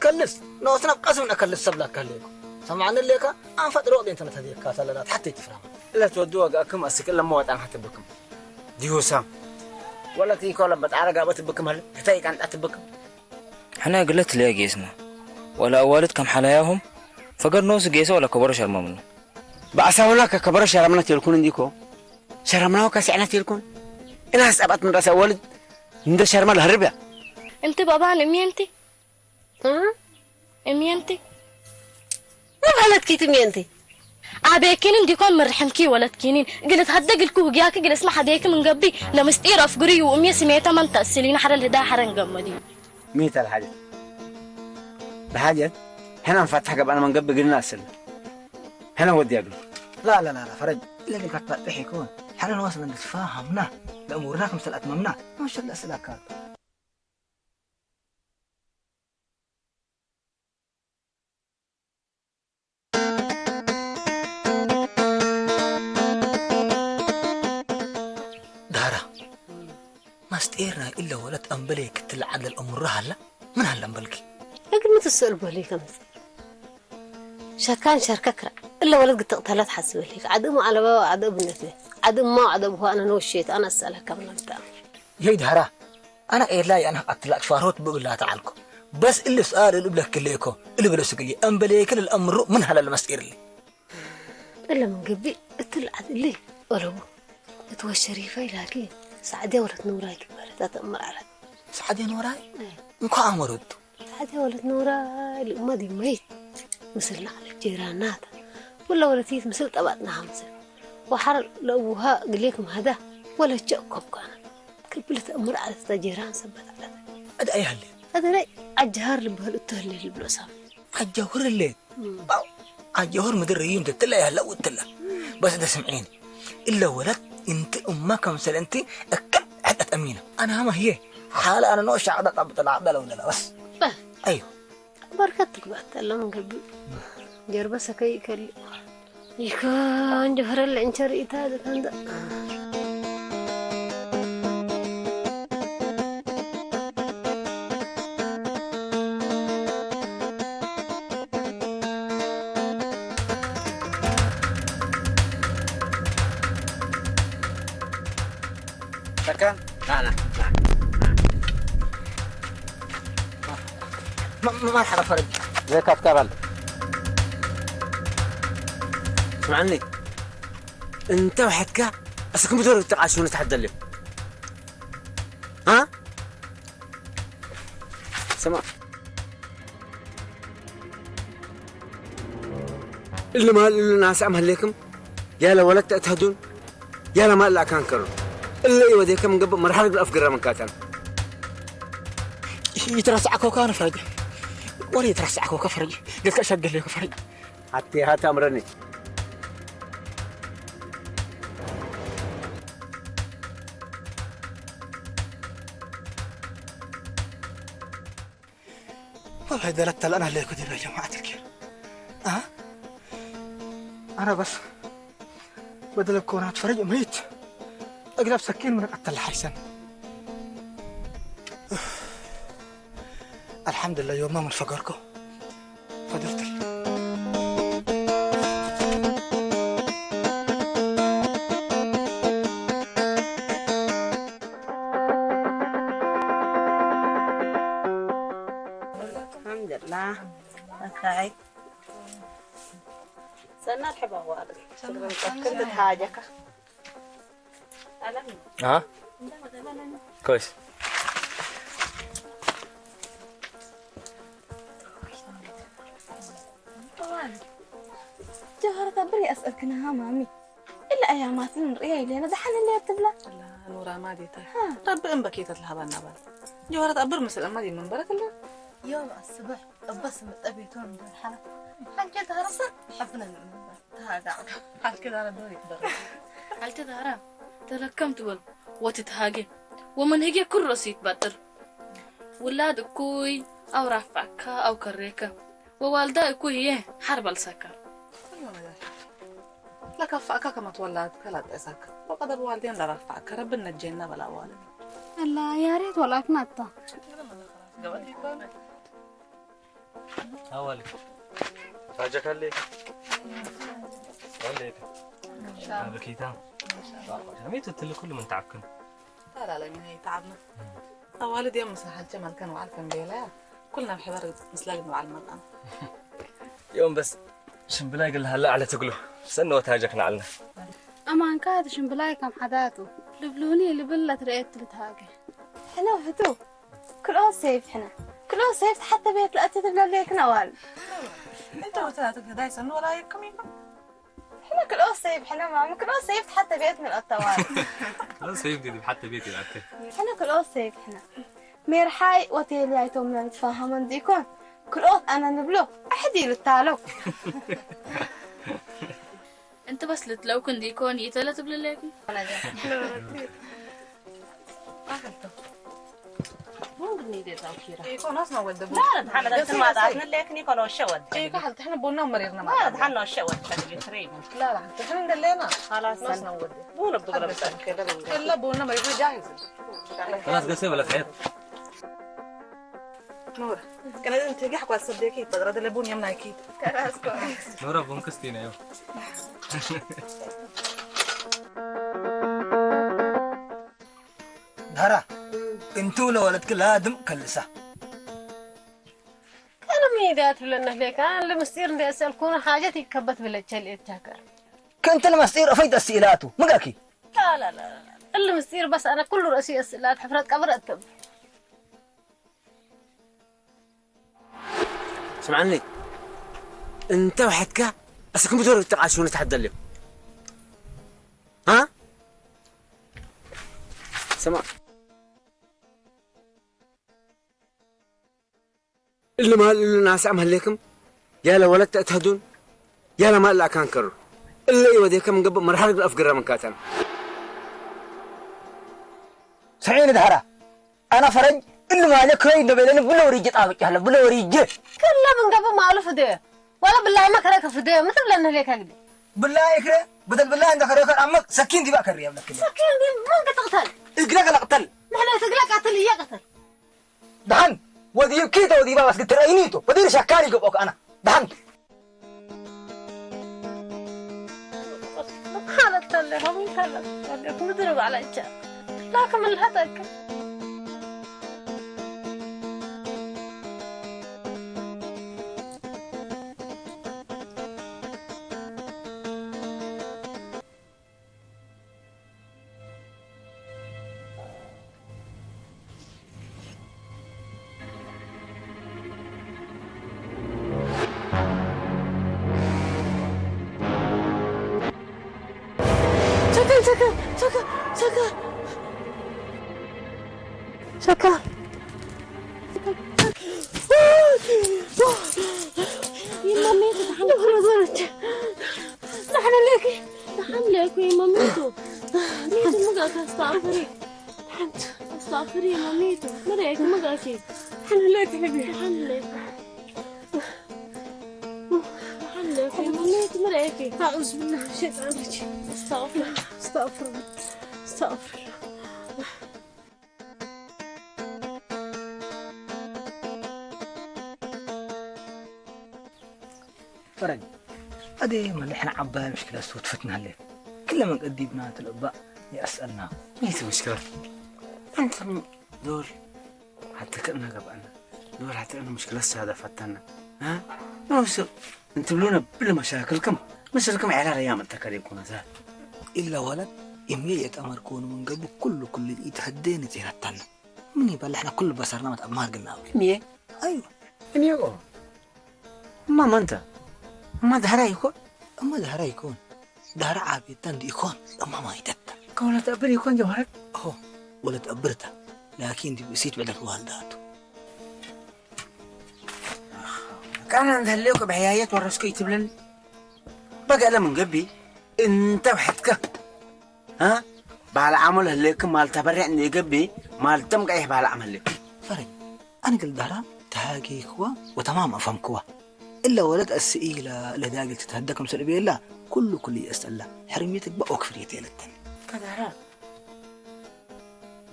ከልስ፣ ንወስና ቀስም ነከልስ ሰብላ ከልስ። ሰማዕኒ ሌካ፣ ኣንፈጥ ሮጥ እንተ ነተዲካ ሰለና፣ ተሓተይ ትፍራማ። እለ ትወዱ ወጋእክም ኣስቅል ለመዋጣን ሓተብክም። ዲሁሳ። ወላ ትይኮ ለበት ዓረጋ በትብክም፣ ህታይ ቃንጣ ትብክም። ሕና ግለት ለያ ጌስና። ወላ ኣዋልድ ከም ሓላያሁም፣ ፈገድ ኖስ ጌሰ ወላ ከበሮ ሸርመምና። ባዕሳውና ከከበሮ ሸረምና ትልኩን እንዲኮ። ሸረምናው ከስዕና ትልኩን። እና ሰባት ምን ራሳ ወልድ እንደ ሸርማ ለህርብያ። እንቲ ባባን እምየንቲ? እ? እምየንቲ? ምን ማለት ኪት እምየንቲ? ኣቤኪን እንዲኮን ምርሕምኪ ወለትኪኒን። ግልት ሃደግ ልኩ ህግያኪ ግልስማ ሓደይኪ ምንገቢ ለምስጢር ኣፍግሪ እዩ። እምየ ስሜታ መን ተእስሊና ሓረል ህዳ ሓረን ገመዲ። ميت الحاجة. الحاجة. هنا نفتح قبل ما نقبل قلنا أسل. هنا ودي أقول. لا، لا، لا، لا، فرج. لكن قد فتح يكون. حنا نواصل نتفاهمنا. الأمور هناك مثل أتممنا. ما شاء الله أسلاك هذا. ዳራ፣ ማስጤር ናይ እለ ወለት ኣምበሌ ክትልዓደል እምሮ ሃላ? ምን ሃላ እምበልኪ? እግል ምትስእል ቦሊ ከምዚ። ሸካን ሸርከክራ እለ ወለት ግትቕተለት ሓስበሊ። ዓድም ኣለባ ዓደ ብነት ዓድማ ዓደ ብኳ ኣነ ነወሸት ኣነ ኣሰለካ ምናምጣ። የይ ዳራ፣ ኣነ ኤላ ያና ኣትላቅ ሸዋሮት ብብላ ተዓልኩ። በስ እልፍ ሰኣል እልብለክ ክልእኮ እልብለ ስግሊ ኣምበሌክል እልኣምሩ ምን ሃላ ለመስጢርሊ። እለ ምን ግቢ እትልዓት እሊ ኦለቡ። እትወ ሸሪፋ ኢላኪ ሳዕድያ ወለት ንውራይ ትበለት ኣተእምር ዓለት። ሳዕድያ ንውራይ? እይ። እንኳ ኣመረቱ። ሳዕድያ ወለት ንውራይ ልእማ ዲመይት ምስል ናዕለ ጄራናት። ወላ ወለቲት ምስል ጠባጥና ሃምስል። ወሓር ለእቡሃ ግሌክ ማህዳ ወለቸ ኮብኳና። ክብልት እምር ዓለት ተጀራን ሰበት ዓለት። እዳ ኣይሃለ። ኣደረይ ዓጃሃር ልበሃል እተህለ ልብሎ ሳም። ዓጃሁር ለ። እም። ባው። ዓጃሁር ምድር እዩ እንደ ትላ ያለ ውትላ። እም። በስ ደስምዒን። እለ ወለት እንት እማ ከምሰል እንት እከል ዕቀት ኣሚና። ኣና ሃማ ህየ። ሓለ ኣነ ኖ ሻዕዳ ጣብ ጥላ ዓብዳ ለውለላ በስ። በ። ኣዩ። በርከት ትግባት ኣለ መንገዱ። ጀርበ ሰከይ ከሊ። ይኮን ጀህረለ እንቸር ኢታ ዘተንዳ። ሰከን ና ና ና። ማ- ማ- ማርሓባ ፈረጅ። ዘካት ካባል። ስምዓኒ። እንተ ውሓትካ ኣስክም ብዞር ተቃሽኑ ተሓደልዮ። ها؟ سمع. اللي ما اللي ناس أمهلكم. يا لولد تأتهدون. يا لما لا كان كرو. اللي يوديكم من قبل مرحلة الأفقر من كاتن. يترسع كوكا نفرج. ولا يترسع كوكا فرج. قلت أشد لك فرج. حتى هات أمرني. والله دلت الآن عليكم دي يا جماعة الخير. أه؟ أنا بس بدل الكونات فرج ميت. أقلب سكين من قتل حيسن. الحمد لله يوم ما من فقركم. فضلت. الحمد لله. أتاي. سنة الحبة والد. سنة الحبة. كنت حاجة. ها؟ كويس. ጀውሃር ተብር የስእልክንሃ ማሚ። እለ ኣያማትን ርእያ ኢለና ዝሓለለያ ትብላ። ላ ኑራ ማዲታ። ሃ። ረቢ እምበኪ ተትልሃባና ባል። ጀውሃር ተብር ምስል እማ ዲመንበረትላ። يوم الصبح እበስ መጠቤቶም ደርሓላ። ሓንቸ ተሃረሰ ሓፍነ ንእምበር። ተሃጋ። ሓልከ ዳረ ዶ ይትበረ። ሓልከ ዳረ ተለከም ትበል ወትትሃገ ወመንህገ ኩል ርእሱ ይትበጥር። ውላድ እኩይ ኣው ራፋዕካ ኣው ከሬከ ወዋልዳ እኩይ እየ ሓር በልሰካ። ለከፋእካ ከመ ትወላድከ ላጠሰካ ወቀደር ዋልዴን ለራፋዕከ ረቢ ነጀና በላ ዋለ። ኣላ ያሬት ወላክና እታ። ገበል ይኮነ። ኣዋል ታጀካለ ወለይታ ኣበኪታ ሚቱ ትልኩሉ ምን ተዓብክን። ታላላሚና ይተዓብና። ኣዋልድ እዮም ምስ ሓልቸ መልከን ወዓል ከም ቤላ ኩልና ብሕበር ምስላ ግን ወዓል መጣን። እዮም በስ ሽምብላይ ግልሃላ ኣለ ትግሉ ሰነ ወታጀክና ኣልና። ኣማንካ ትሽምብላይ ከም ሓዳቱ ልብሉኒ ልብል ለትረኤት ትብትሃገ። ሕነ ውሕቱ ክልኦት ሰይፍ ሕነ ክልኦት ሰይፍ ተሓተ ቤት ለእቲ ትብለለይ ክነዋል። እንተ ወታቱ ግዳይ ሰኑ ወላ ይኩም ይኩም። ሕነ ክልኦት ሰይፍ ሕነ ማሚ ክልኦት ሰይፍ ተሓተ ቤት ንልኦት ተዋል። ክልኦት ሰይፍ ግዲ ብሓተ ቤት ይላከ። ሕነ ክልኦት ሰይፍ ሕነ ሜርሓይ ሆቴል ያይቶም ንትፋሃመን ዲኮን ክልኦት ኣነ ንብሎ ኣሕዲ ይልታለው። انت بس لتلوكن ديكون يتلا تبلليكن. خلاص قسي ولا تعيط. نورة. كان لازم تنجح كويس صدقي، ترى ده لبون يمنع أكيد. نورة بون كستينا يو. ዳራ እንቱ ለወለድክ ላድም ከልሳ። أنا ميدات ولا نهلك، أنا المستير دي أسأل كون حاجة يكبت بلا تشيل إتشاكر. كنت المستير أفيد أسئلاته، مقاكي. لا، لا، لا، لا. المستير بس أنا كل رأسي أسئلات حفرات قبر أتم. ስምዓኒ፣ እንተ ውሓትካ፣ ኣሰክም ብዞር ትቃሽ ሆነ ትሓደልዮ። ሃ? ስማ። እልማል እሉ ናስዕ መህሌክም፣ ያለ ወለት ተእትህዱን፣ ያለ ማል ኣካንከሩ። እለ ይወዴከም እንገብእ መርሃርግ ለኣፍግረ መንካተን። ስዒኒ ድሃራ። ኣና ፈረንጅ እሉ ማለ ክረይ እንደበለኒ ብለ ወሪጀ ጣብጫ ኣለ ብለ ወሪጀ። ከላ ምን ገቡ ማሉ ፍደ ወላ ብላይማ ከረ ከፍደ ምትብለ ነሌካ ግዲ። ብላይ ክረ بدل بالله عندك ريخر عمك سكين دي بقى كريه لك. سكين دي من قتقتل؟ اقلق لقتل. نحن تقلق قتل يا قتل. دحن ودي كيتا ودي بابا سكت رأينيتو ودي شكالي قبوك أنا دحن. ሓለተለ ሆም ሓለተለ ምድሪ ባዕላ ይቻ ላከ መልሃተከ። ሸከል ሸከል ሸከል ሸከል ሸከል። ይመመይ ትድሓን። ንሕና ለኪ። ድሓን ለኪ ይመመይቱ። ሚቱ ምጋካ ኣስተኣፍሪ። ሓንቲ ኣስተኣፍሪ ይመመይቱ። መደየክ ምጋኪ። ሓን ለኪ ሕቢ። ድሓን ለኪ። ድሓን ለኪ ይመመይቱ መደየኪ። ኣዑዝ ብላህ ሸይጣን ረጂም። ኣስተኣፍሪ። ኣስተኣፍሪ። ኣስተኣፍሪ። ፈረጅ፣ ኣደ መለ ሕና ዓባይ ምሽክላ ሱት ፈትና ሃለ። ክለ መን ቀዲብና ትለባ ይኣስኣልና። ليس مشكلة. أنت دول حتى كأنها قبعنا. دول حتى أنا مشكلة السادة فتنا. ها؟ ما هو سو-، أنت بلونا بلا مشاكلكم. مشاكلكم عيال ريام التكاليف كنا زاد. إلا ولد يمي يتأمر كون من قبل كل، كل يتهدين زينتنا. ምን ይበል፣ ሕና ኩሉ በሰርና መት ኣብ ማር ግና ኣብ እምየ? ኣይወ። እምየ እኮ። እማ መንተ? እማ ዳህራ ይኮን? እማ ዳህራ ይኮን። ዳህራ ዓብየታ እንዲ ይኮን። እማ ማይተታ። ከወለት እብር ይኮን ጀውሃር? ሆ፣ ወለት እብርታ። ላኪን ዲ ብእሲት ብዕደል ዋልዳቱ። ቃና እንተህልዮከ ብሕያየት ወረስኩ ይትብለኒ። በገለ ምን ገቢ እንተ ብሕትከ። ها؟ ባለ ዓመል ህሌክም ማል ተበሪዕ እንደ ገቢ ማል ተም ቀይሕ ባለ ዓመል ህሌክም። ፈረጅ፣ ኣነ ግል ዳህራ ተሃጌክዋ ወተማም ኣፈምክዋ። እለ ወለድ ኣስኢላ ለዳግል ትትሀደክም ሰልቤላ ኩሉ ኩሉ ይእስተላ። ሕርሚትክ በኦክ ፍርየት የለተን። ከዳራ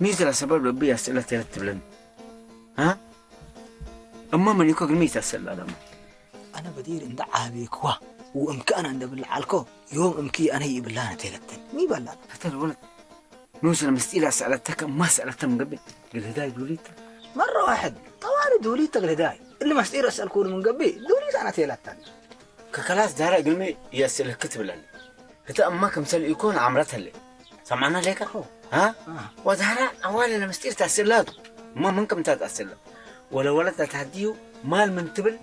ሚዝራ ሰበብ ለቢ ያስእለት የለት ትብለን። ها؟ እማ መን ይኮ ግን ሚዝ ያስእላ ደማ። أنا بدير عند عابيكوا وأمكان عند بالعالكو يوم أمكي أنا يبلان تيلتن مي بلان. حتى الولد نوصل مستيلة سألتك ما سألتم قبل. قال هداي دوليت. مرة واحد طوالي دوليت قال هداي. اللي مستيلة سألكون من قبل دوليت أنا تيلتن. كخلاص دارا قلمي يسألك كتب لنا. هتا أما كم سأل يكون عمرتها اللي. سمعنا ليك؟ ها؟ ወዛህራ ኣዋል ለምስጢር ታስላት እማ ምን ቅምታ ታስላ ወለወለት ታሃድዩ ማል ምን ትብል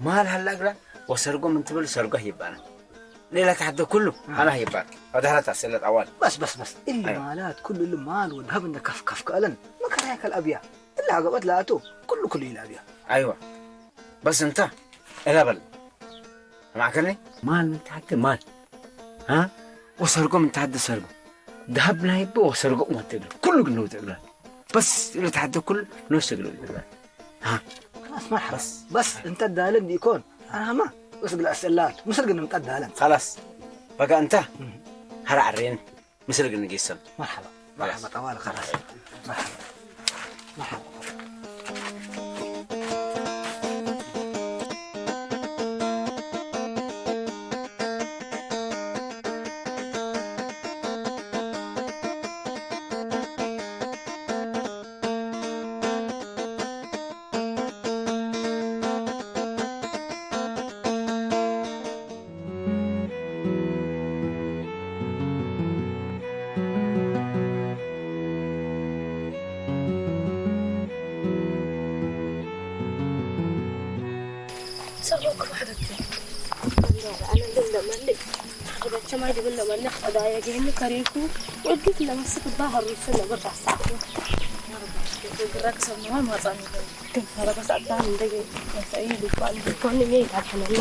ማል ሃላ እግላ ወሰርጎ ምን ትብል ሰርጎ ይባና ሌላ ታሃደ ኩሉ ሃላ ይባል ወዛህራ ታስላት ኣዋል بس بس بس اللي أيوة. مالات كل اللي مال والذهب انك كف كف كألن ما كان هيك الأبيع إلا عقبت لا أتو كل كل إلى أبيع أيوة. بس أنت إلا بل معكني مال من تحت مال ها وسرقو من تحت سرقو ذهب نايب وسرقو ما تقدر كله قلنا تقدر بس اللي تحت كل نو سقلو تقدر ها بس مرحبا بس بس انت الدالن ديكون انا ما بس قل اسئلات مسرق انه متدالن خلاص بقى انت هرع الرين مسرق انه قيسم مرحبا مرحبا طوال خلاص مرحبا مرحبا ሰሎክ ማሕረቲ ኣነ እንደመልእ ወደቸማይ ድብል ለመልእ ቀዳየ ገይኒ ከሪኩ ወድት ለመስክ ባህር ርሱ ነበር ዳሳኩ ግራ ክሰብ ነዋ ማጻኒ ግን ፈረበስ ኣጣን እንደገ ሰይ ልኳን ልኳን የሚያይታል ሐመኒ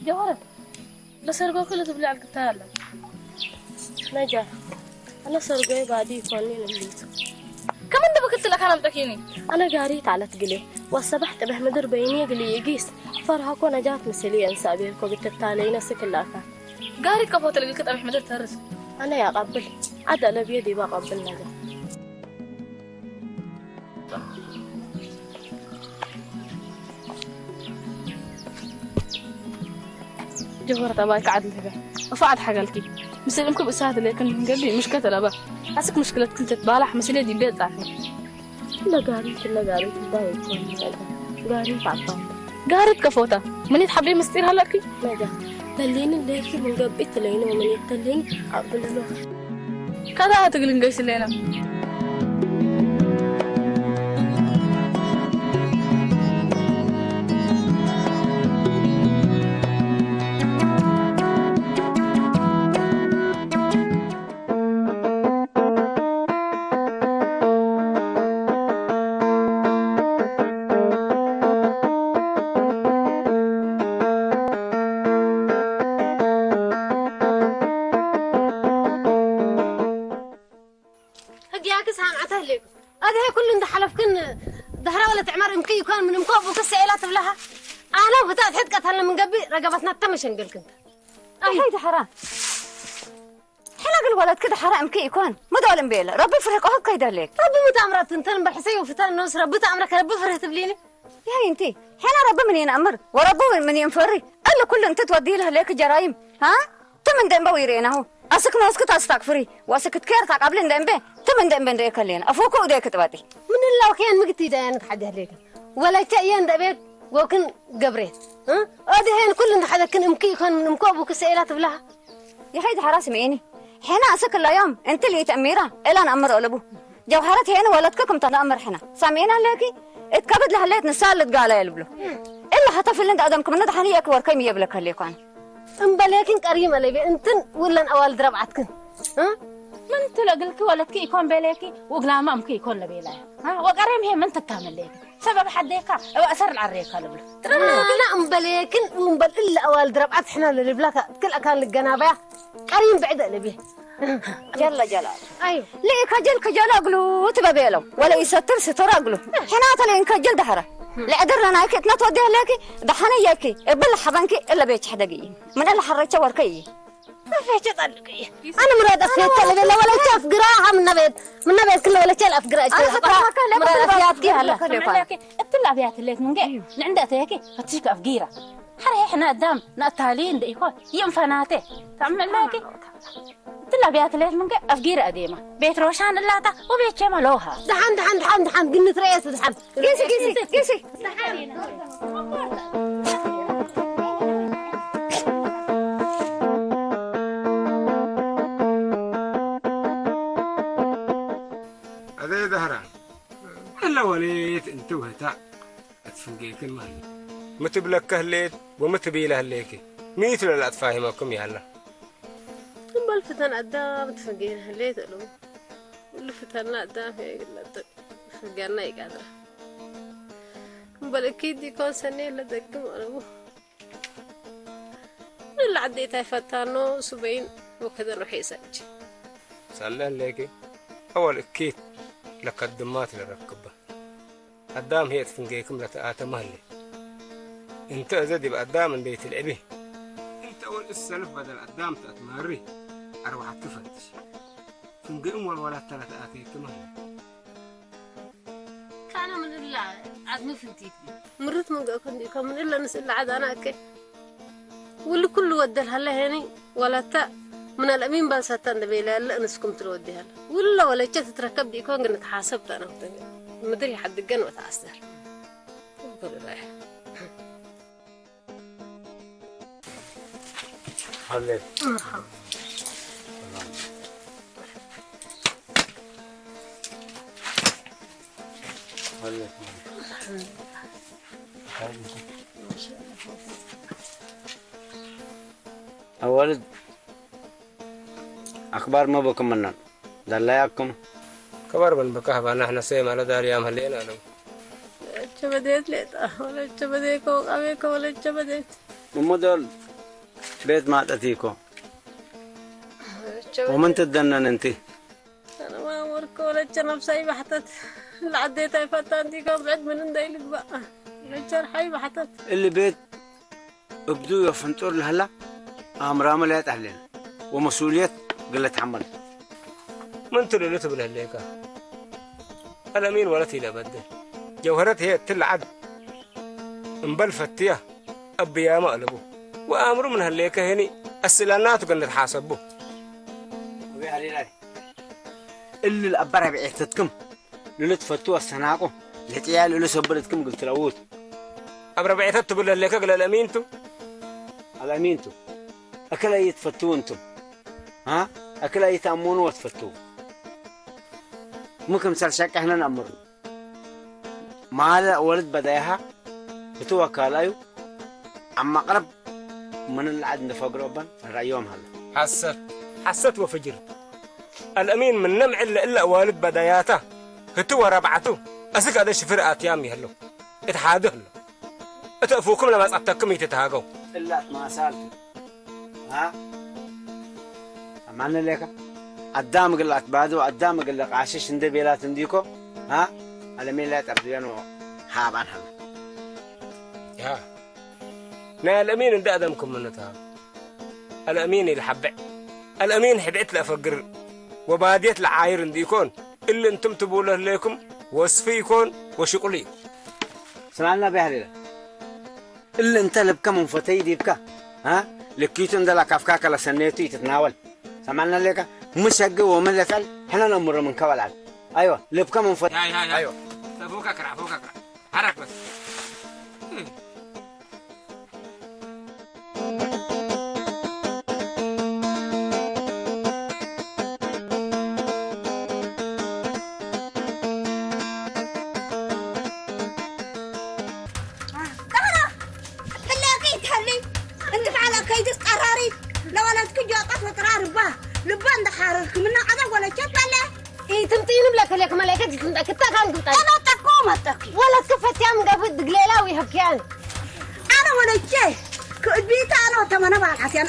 ጀዋረ ለሰርጎ ክሉ ትብልዕ ግታ ኣለ ነጃ ኣነ ሰርጎይ ባዲ ይኮኒ ንብሊቱ ከመን ደበክትለ ካናምጠኪኒ ኣነ ጋሪ ታለት ግሌ ወሰባሕ ጥበሕ ምድር በይኒ ግሊ ይጊስ ፈርሃኮ ነጃት ምስል የንሳቤኮ ግትታለይነ ስክላካ ጋሪ ከፎ ተልግልክ ጠብሕ ምድር ተርስ ኣነ ያቀብል ዓዳ ለብየ ዲባ ቀብል ነገር ጀወር ጠባይ ከዓድ ልትገ እፋዓድ ሓገልኪ ምስል እምክብ እሳት ለክን ገቢ ምሽከት ለባ ኣስክ ምሽክለት ክልተት ባላሕ ምስል ዲምቤ ጻፊ ለጋሪ ለጋሪ ትባይ ኮን ጋሪ ፋፋ ጋሪ ከፎታ ምን ይትሓብሊ ምስጢር ሃለኪ ለጋ ተሊኒ ለኪ ምን ገቢ ትለይኖ ምን ይተሊኒ ኣብልሎ ከዳ ትግልን ገይስለና ህግያክስ ሃምዓት ኣህሌኩ ኣድሀ ኩሉ እንዳሓለፍክን ዳህራ ወለ ትዕመር እምኪ ይኮን ምን እምኮ ቡክስ ኤላ ትብለሃ ኣነ ውህታ ትሕጥቀት ሃለ ምን ገቢ ረገባትና ተመሸንገልክን ኣይ ዳሕራ ሕና ግን ወለድክ ዳሕራ እምኪ ይኮን ምዶል እምቤለ ረቢ ፍርቆ ከይደሌክ ረቢ ምታምራት እንተን በሕሰይ ወፍታን ነውስ ረቢ ታምረከ ረቢ ፍርህ ትብሊኒ ይሄ እንቲ ሕና ረቢ ምን ይንኣምር ወረቢ ምን ይንፈሪ እሊ ኩሉ እንት ትወዲ ለህሌክ ጀራይም ሃ ትም እንደ እምበው ይሬናሁ ኣስክ ነውስክ ታስታክፍሪ ወስክ ትኬር ታቃብሊ እንደ እምበ ትም እንደ እምበ እንደ ከሌና ኣፎኩ እደ ክትባጢ ምን ላው ከን ምግቲ ዳያን ተሓዲ ህሌክ ወላይታ እየ እንደ ቤት ወክን ገብሬ ኣድሄን ኩሉ እንደ ሓደክን እምኪ ይኮን ምን እምኮ ቡክ ሰኤላ ትብላሃ ይኸይድ ሓራ ስምዒኒ ሕና ኣስክ ላዮም እንት ልኢት እሚራ እላ ንኣምር ኣለቡ ጀውሃረት ሄን ወለድክ ክም ተኣምር ሕና ሳሚዕና ኣለኪ እት ከብድ ለህሌት ንሳ ልትጋላ የልብሎ እላ ኸተፍልን ዳእደም ክምነ ደሓን የክ ወርከይ ምየብለክ ህሌኳን እምበሌክን ቀርይም ኣለቤ እንትን ውለን ኣዋልድ ረብዓትክን እ? ምን ትለግልኪ ወለትኪ ይኮን በሌኪ፣ ወግላማ እምኪ ይኮን ለቤላ። እ? ወቀሬም ይሄ ምን ትታመሌኪ? ሰበብ ሓዴካ፣ እባ እሰር ልዓሬካ ልብሎ። ጥረብ ግና እምበሌክን እምበል እለ ኣዋልድ ረብዓት ሕና ልብላካ፣ ክልኣካን ልገናባያ፣ ቀሪም ብዕደ ልቤ። ጀለ ጀላሉ። ኣዩ። ልኢ ከጀል ከጀሎ እግሉ ትበቤሎ፣ ወለ ይሰትር ስተሮ እግሉ። ሕና ተለይን ከጀል ዳህረ። ልዕድር ለናይኪ እትነት ወዲ ህሌኪ፣ ዳሓነ የኪ፣ እብል ሓበንኪ፣ እለ ቤች ሕደግይ። ምን እለ ሓረቸ ወርከይ። ኣፍያቸ ጣልቅ እየ። ኣነ ምራድ ኣፍያት ተለቤለ ወለቸ ኣፍግራ፣ ሃ ምናቤት፣ ምናቤት ክለ ወለቸ ኣፍግራ። ኣነ ፈተናከ ለምን ምራድ ኣፍያት ምራድ ጌር ለከ ለኳ። ምዕላኪ፣ እትላ ኣፍያት ሌት ምንገ፣ ንዕንደ ተየኪ፣ ፈትሽክ ኣፍጊራ። ሓረ ሕና ኣዳም፣ ናእታሊ እንደ ኢኮ፣ ይም ፈናቴ። ታምዕላኪ፣ እትላ ኣፍያት ሌት ምንገ፣ ኣፍጊራ ኣዴማ። ቤት ሮሻን እላታ፣ ወቤት ቸማ ሎሃ። ደሓን፣ ደሓን፣ ደሓን፣ ደሓን፣ ግን ንትረኤስ ደሓን። ጊሲ፣ ጊሲ፣ ጊሲ። ኣደ ዛህራ፣ እለ ወሌት እንትውህታ ኣትፍንጌክን ማህሌት። ምትብለከ ህሌት ወምትብኢለ ህሌኪ። ሚእት ለላ ትፋሂመኩም ያላ። እምበል ፍተን ኣዳም ትፍንጌን ህሌት እሉ። እሉ ፍተና ኣዳም ሄግለጥ ፍገና ይቃድራ። እምበል እኪድ ይኮን ሰኔ ለደግም ኣለቡ። ንላዕዴታ ይፈታኖ ሱበይን ወከደን ውሒሰ እጂ። ሳለ ህሌኪ፣ ኣወል እኪት ለከድማት ለረክበ። ኣዳም ህየት ፍንጌክም ለተኣተ ማህሌ። እንተ እዘ ዲብ ኣዳም እንዴ ትልዕቢ። እንተ ወል እሰልፍ በደል ኣዳም ተእትማሪ። ኣርባሓት ትፈትሽ። ፍንጌእም ወልወላታ ለተኣተየክ ማህሌ። ካነ ምን እላ ዓድሚ ፍንቲት። ምርት ምን ገእኮ እንዲኮ ምን እለ ንስእላ ዓዳና እከ። ውል ኩሉ ወደል ሃለ ሄኒ ወላታ ምን ኣልአሚን ባልሳታ እንደ ቤላ ያለ እንስኩም ትልወዲ ሃለ። ውለ ወለቸ ትትረከብ ዲኮን ግን ተሓሰብ ተነፍተ። ምድር ይሓድገን ወተኣሰር። ኣዋልድ ኣክባር መበኩም መናን ዳላያኩም ከበር በን በቃ ባና ሕነ ሰይ ማለት ዳር ያም ህሌን ኣለው። ወለቸ በዴት ሌጣ፣ ወለቸ በዴት ኮቃቤ ከወለቸ በዴት። እሞ ዶል ቤት ማጠት ይኮ። ወለቸ በዴት። ወምን ትደነን እንቲ? ሰለማ ወርክ ወለቸ ነብሳይ ባሕተት። ለዓዴታይ ፈታ እንቲ ኮ ብዕድ ምን እንዳይ ልግባእ። ወለቸ ርሓይ ባሕተት። እሊ ቤት እብዱ የፍንጡር ለህላ ኣምራመ ላ ያጣህሌን ወመስኡልየት ግለ ተሓመል። ምን ትልሉ ትብል ህሌካ? አለሚን ወለት ኢለበደ ጀውሀረት ህየ እትለ ዐድ እምበል ፈትያ እብያመ አለቡ ወአምሩ ምን ህሌከ ህኒ አስእለናቱ ገነት ሓሰቡ። እሊ ለአበ ረብዔተትክም ልልትፈቱ አሰናቁ ለጥያ ልልሰብር እትክም እግል ትለውት። አብ ረብዔተት ትብል ህሌከ እግል አልአሚንቱ። አልአሚንቱ። አክለ ኢትፈትው እንቱም። አ? አክለ ኢትአምኑ ወትፈትው። ምን ክምሰል ሸቀ ህነ ነአምሩ። ማለ ወልድ በዳይሃ እቱ ወካላዩ አብ መቅረብ ምን ለዐድ ንፈግሮ በን ረአዮም ሀለ። ሐሰት፣ ሐሰት ወፍጅር። አልአሚን ምነ ምዕል ለእለ አዋልድ በዳያታ ህቱ ወረብዓቱ አስክ አደ ሽፍር አትያም ይህለው። እት ሓደ ህሎ። እት እፉክም ለማጻተክም ይትትሃገው። እላት ማሳል። አ? አማን ሌካ። አዳም እግል አትባዶ፣ አዳም እግል ቃሽሽ እንደ ቤላት እንዲኮ። አ? አለሜን ላይ ጠርድያን ሃባን ሀለ። ያ። ናይ አልአሚን እንደ አደምኩም ምንታ። አልአሚን ኢልሐብዕ። አልአሚን ሕብዕት ለአፈግር ወባድየት ለዓይር እንዲኮን፣ እሊ እንትም ትቡለ ህሌኩም ወስፊ ይኮን ወሽቁሊ። ስማዕና ቢያህሌለ። እሊ እንተ ልብከ መንፈተይ ዲብከ፣ አ? ልኪቱ እንደ ለካፍካከ ለሰኔቱ ኢትትናወል። ሰማዕና ሌከ፣ ምሽ ህግ ወምን ለፍዕል፣ ሕነ ነእምሮ ምን ከበልዓል። አይወ፣ ልብከ መንፈት-፣ ሃይ፣ ሃይ፣ ሃይ። አይወ። ፎካክራ፣ ፎካክራ። ሐረክ በስ። ዳህራ፣ ሕላቂ ይትሐሊ፣ እንት በዓል ከይድስ ቀራሪ፣ ለወለትኪ ጆቀት ወጥራር እባ፣ ልባ እንደ ሓረ ከለክ መለከት ዝትምጣ ክታካን ክምጣ። أنا تقوم أتقي. ولا تكفت يا مقبض دقليلا ويهبكيان. أنا ولا شيء. كبيت أنا وتمنى بعد عسيان.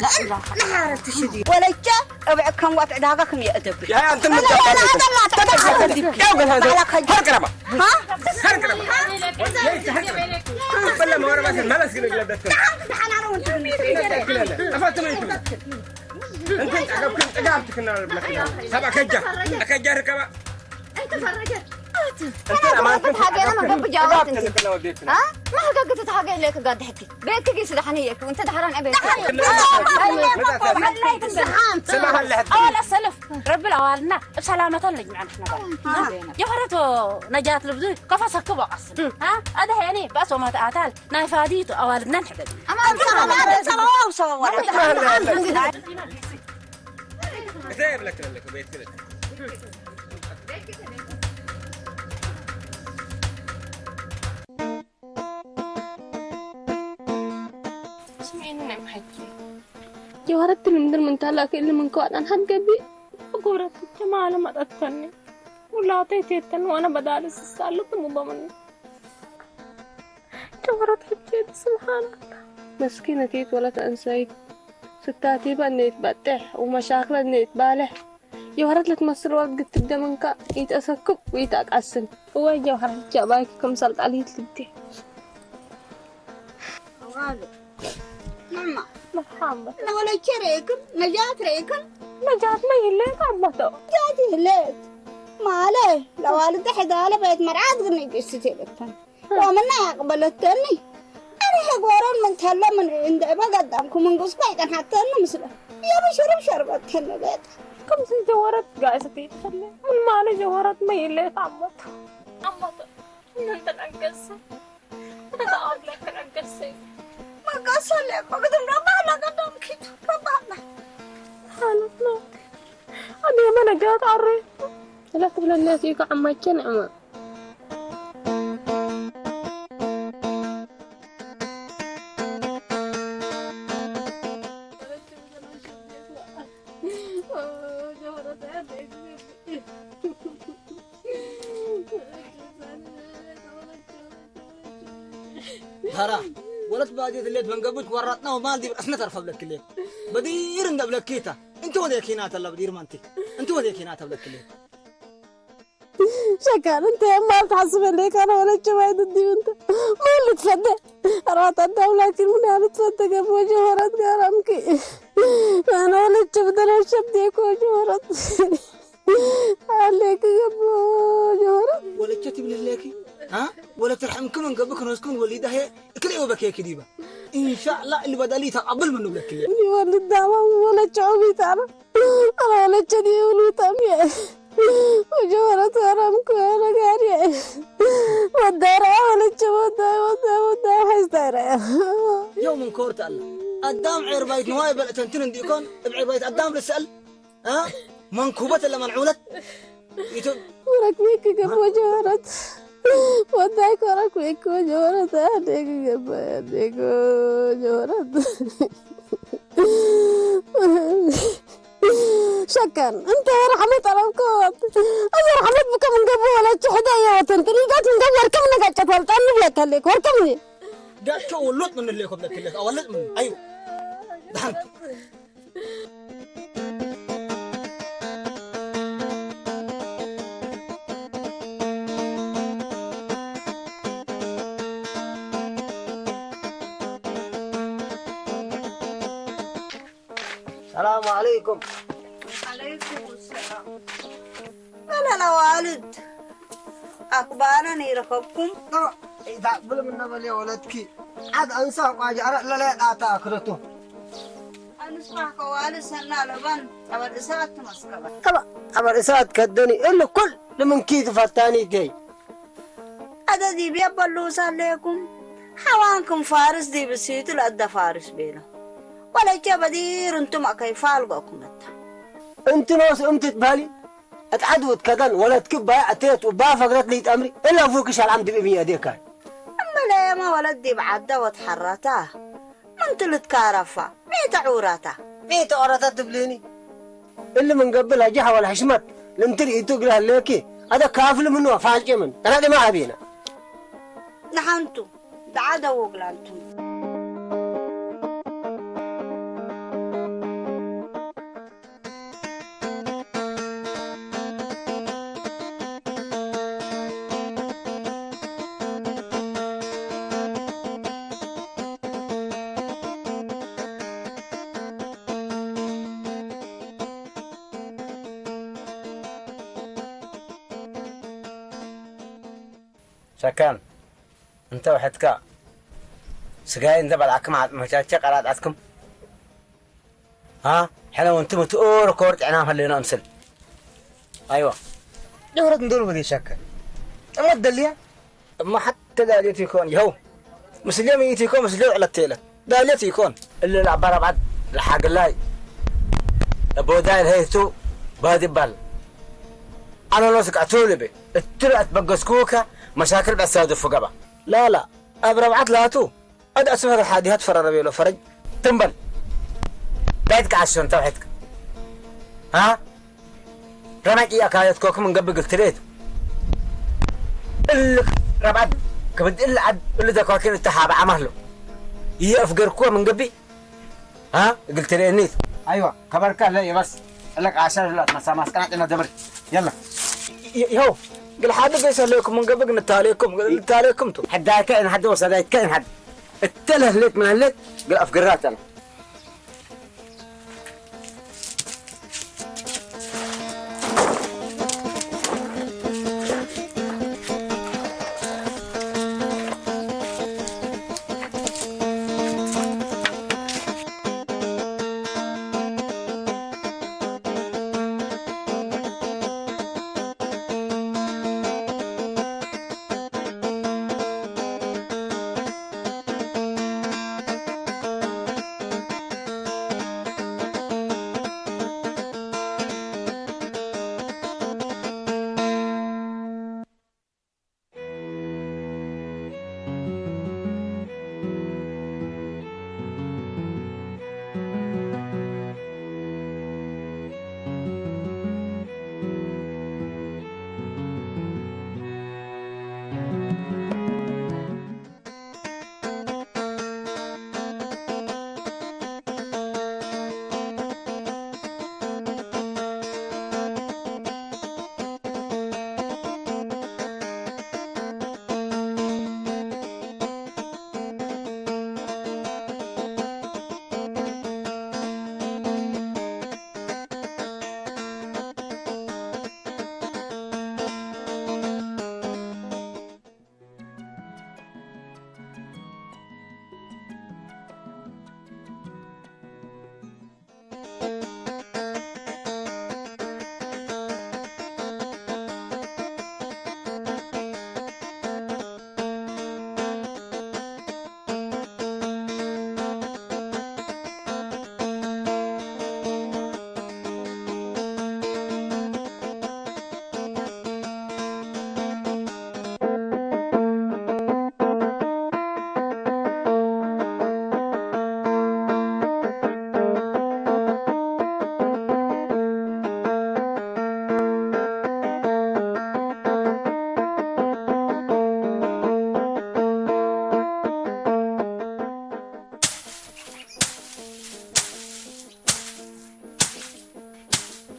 نهار تشدي. ولا شيء. أبعد كم وقت عداقكم يا أدب. يا أنت أنا المتقبل. لا، لا، لا، لا، لا، لا، لا. يا ولد هذا. لا، لا، خير. هرقربة. ها؟ هرقربة. ها؟ ولا ما ورا بس ما بس كده كده. تعال، تعال، أنا وأنت. أفاتم أنت. أنت أجابك أجابتك إنه بلك. سبع كجا. أكجا ركبة. أنت فرجت. أنت ما كنت حاجة، أنا ما كنت جاوبت أنت. ها؟ ما حققت حاجة لك قاعد حكي. بيتك يسدحني يك وأنت دحران أبيت. سماها اللي هتقول. أول السلف. رب العالمين. سلامة لك معنا إحنا بقى. ها؟ جوهرته نجاة لبدو. كفى سكبوا قصر. ها؟ هذا هيني بس وما تقاتل. نايفاديتو أوالدنا نحبل. أما أنت ما أنت ما وصل ولا. ስሚዕኒ ናይ ምሓይኪ። ጀዋረት ትልምድር ምን ታላክ ኢል ምን ከዋጣን ሓድ ገቢ። ጉብረት ጀማለ መጠተኒ። ውላተይ ቴተን ዋና በዳል ስሳሉ ትሙበምኒ። ጀዋረት ሕጂ ስብሓን ኣላ። መስኪነቲት ወለት ኣንሳይት ስታቲባ እነይት ባጤሕ ወመሻክለ እነይት ባልሕ። ጀዋረት ለትመስል ወለት ግትደ ምንካ ይትኣሰክብ ወይትኣቃስን። እወ ጀዋረት ጃባይክ ክምሰል ጣሊት ልብቴ። أوالد. ماما. مرحبا. أنا ولا شريكم، نجاة ريكم. نجاة ما يليت عمته. نجاة يليت. ما عليه، لو والد حدا على بيت مرعاد قلنا يقصتي بكم. ومنا يقبلتني. أنا هقورون من تهلا من عند ما قدامكم من قصة كايتن حتى أنا مثله. يا بشرب شربت هلا بيت. كم سنة جوارت قاعدة تتخلى؟ من مالي جوارت ما يليت عمته. عمته. من أنت العنقصة. أنا أقول لك العنقصة. ما قصر لك، ما قدم ربع لا قدم كيت، ربع لا. حالة موت. أنا ما نجات عري. لا قبل الناس يقع عمتشن عمر. ዳራ ወለት ባጀት ሌት መንገብት ወራጥና ወማል ዲብ ረስነ ተርፈ ብለክሌ በዲር እንደ ብለኪታ እንት ወደ ኪና ተላ በዲር ማንቲ እንት ወደ ኪና ተብለክሌ ሸካን እንተ የማል ትሓስበለይ ካነ ወለች ማይ ድዲብ እንተ ማል ልትፈደ ራት ኣዳው ላኪን ምን ያህል ትፈደ ገብ ወጀ ወረት ጋራምኪ ኣነ ወለች ብደረሸብ ዴኮ ወጀ ወረት عليك يا ابو جوهرة. ولك تبني لك. ها؟ ولا ترحمكم من قبلكم نسكن وليدة هي. كل يوم بكيك ديبا. إن شاء الله اللي بدل يتقبل منه لك. اللي ولد دعوة ولا شعوبي تعرف. أنا ولا شدي ولو تامية. وجوهرة ترى مكونا قارية. والدار ولا شو والدار والدار والدار حيز دايرة. يوم من كورت الله. قدام عير بيت نوايا بل تنتن ديكون. بعير بيت قدام رسال. ها؟ መንኩበት ለመልዑለት ወረክ ቤክ ገቦ ጀወረት ወዳይ ኮረክ ቤክ ጀወረት አደግ ገባ አደግ ጀወረት ሸከን እንተ ረሕመት አረብኮ እዘ ረሕመት ብከም እንገቦ ወለች ሕዳ የወተን ጥሪጋት እንገብ ወርከም ነጋጨት ወልጣን ንብለከሌክ ወርከም ዳቸው ወሎጥ ምን ለኮ ብለክሌክ አወለጥ ምን አዩ ዳንት السلام عليكم. عليكم السلام. መለላ ዋልድ ኣክባረን ይረኸብኩም። ኢታ ብልም እነበልዮ ወለድኪ ዓድ ኣንሳ ቋጃ ኣረ ለለጣታ ክረቱ ኣንስኻ ከዋል ሰና ለባን ጠበል እሳት ትመስከበ ጠበል እሳት ከደኒ እሉ ኩል ንምንኪ ትፈታኒ ገይ ኣደ ዲብ የበሉስ ኣለኩም ሓዋንኩም ፋርስ ዲብ ሲቱ ለአደ ፋርስ ቤሎ ወለቸ በዲር እንቱም አከይ ፋልጎኩም እታ እንትኖስ እምትት ባሊ እት ዓድውት ከደን ወለትኪ ባይ ኣተየት ውባ ፈግረት ልይጠምሪ እለ ፉኪ ሻልዓም ድብእብኝ ኣዴካይ። እምበለየመ ወለት ዲብ ዓዳ ወትሐራታ ምን ትልትካረፋ ሜተ ዑራታ። ሜተ ዑራታ ትብሊኒ። እሊ ምን ገብእ ላጂ ሐወል ሕሽመት ልንትር ኢቱ እግል ሀሌኪ ኣደ ካፍል ምኑ ፋልጭ ምን ቀናደ ማ ኣቤና ንሓንቱ ደዓደ ወግላንቱ ሸካን እንተ ውሕድካ ስጋይ እንተ በልዓክም ዓጥመቻቸ ቀራጣትኩም ها حنا وانتم تؤور كورت عناها اللي نمسل ايوه دورت ندور بدي شكل اما الدليا እሞ ሓተ ዳልዮት ይኮን ይኸው ምስልዮም ይእቲ ይኮን ምስልዮ ዕለት ተይለት ዳልዮት ይኮን እልል ኣባራብዓት ለሓግላይ ለቦዳይ ለሄቱ ባድ ይባል ኣኖኖ ስቃቱ ልቤ እትሉ ኣትበገስኩከ መሻክል በሳደፉ ገባ ላላ ኣብ ረብዓት ላቱ ኣድ ኣስመረ ሓዲሃ ትፈራረብ የሎ ፈረጅ ትንበል ዳይት ከዓሾ እንተ ውሒድክ ها رمعت إياك هاي تكوكم من قبل قلت ليت اللي ربعت كبد إلا عد اللي ذكاكين التحابة عمهله يفقر كوا من قبل ها قلت لي نيت أيوة كبرك لا يا بس لك عشر لا تمسا ماسك أنا دبر يلا يهو قل حد بيس عليكم من قبل نتاليكم نتاليكم تو حداك إن حد وصدايت كاين حد التله ليت من هلت قل أفقرات أنا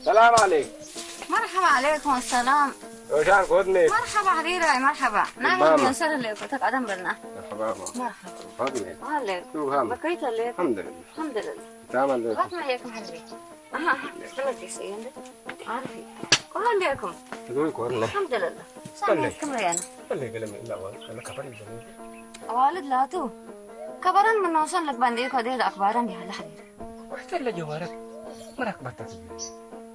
سلام عليك. مرحبا عليكم السلام. وشان قدني. مرحبا حبيبي، مرحبا. نعم، ماما. ينصر لك، تقدم بلنا. مرحبا، ماما. مرحبا. فضلك. وعليك. شو هم؟ بكيت عليك. الحمد لله. الحمد لله. تعمل لك. غطنا عليكم حبيبي. أها، أها. خليك يا سيدي. عارفي. وعليكم. شلونك والله؟ الحمد لله. سامي كم ريانا؟ اللي قلم إلا وال-، ولا كفر يجنن. والد لاتو. كبرن من نوصل لك بانديكو دير أخبارن يا لحرير. واحتل جوارت. مراك بطت.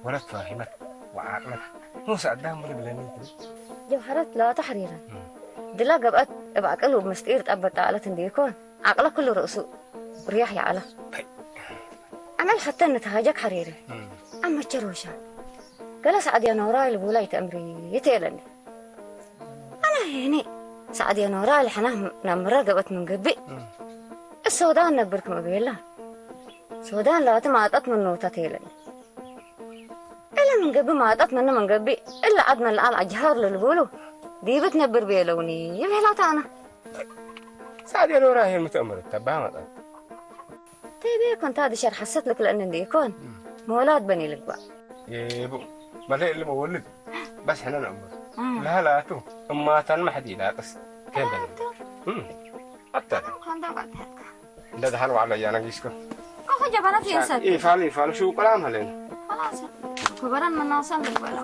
ولد فاهمت وعاقلت. موسى قدام ولا بلانيتي. جوهرت لا تحريرا. دلا قبأت ابعقل وبمستير تقبل تعالت انديكون. عقلك كله رأسه. رياح يا علا. عمل حتى نتهاجك حريري. أما تشروشا. قال سعد يا نورا البولاي تأمري يتيلني. ኣነ ሄኒ ሳዕድ የኖራ ልሕና ናብ ምረ ገበት ምን ግቢ እሶዳን ነብርክ መግቤላ ሶዳን ላቲ ማጣት ምን ኖታ ተይለኒ እለም ገቢ ማጣት መነ መንገቢ እላ ዓድ መለዓል ኣጅሃር ለልቦሉ ዲብት ነብር ቤለውኒ ይብህላታ ኣና ሳዴ ኖራ ሄ ምተእምር ተባህ ማጣት ተቤ ኮንታ ድሸር ሐሰት ልክለእን እንዲ ይኮን መወላድ በኒ ልግባእ ይቡ መለ እሊ መወልድ በስ ሕነ ነእምር ለሃላቱ እማታን ማሕዲ ይላቅስ ከበለ ኣታ እንደ ደሃን ዋዕሎ እያ ነጊስኩ ኮኸ ጀበናት የንሰብ ኢፋል ኢፋል ሽው ቆላም ሀለን خلاص ክበረን መናሰን ልበላ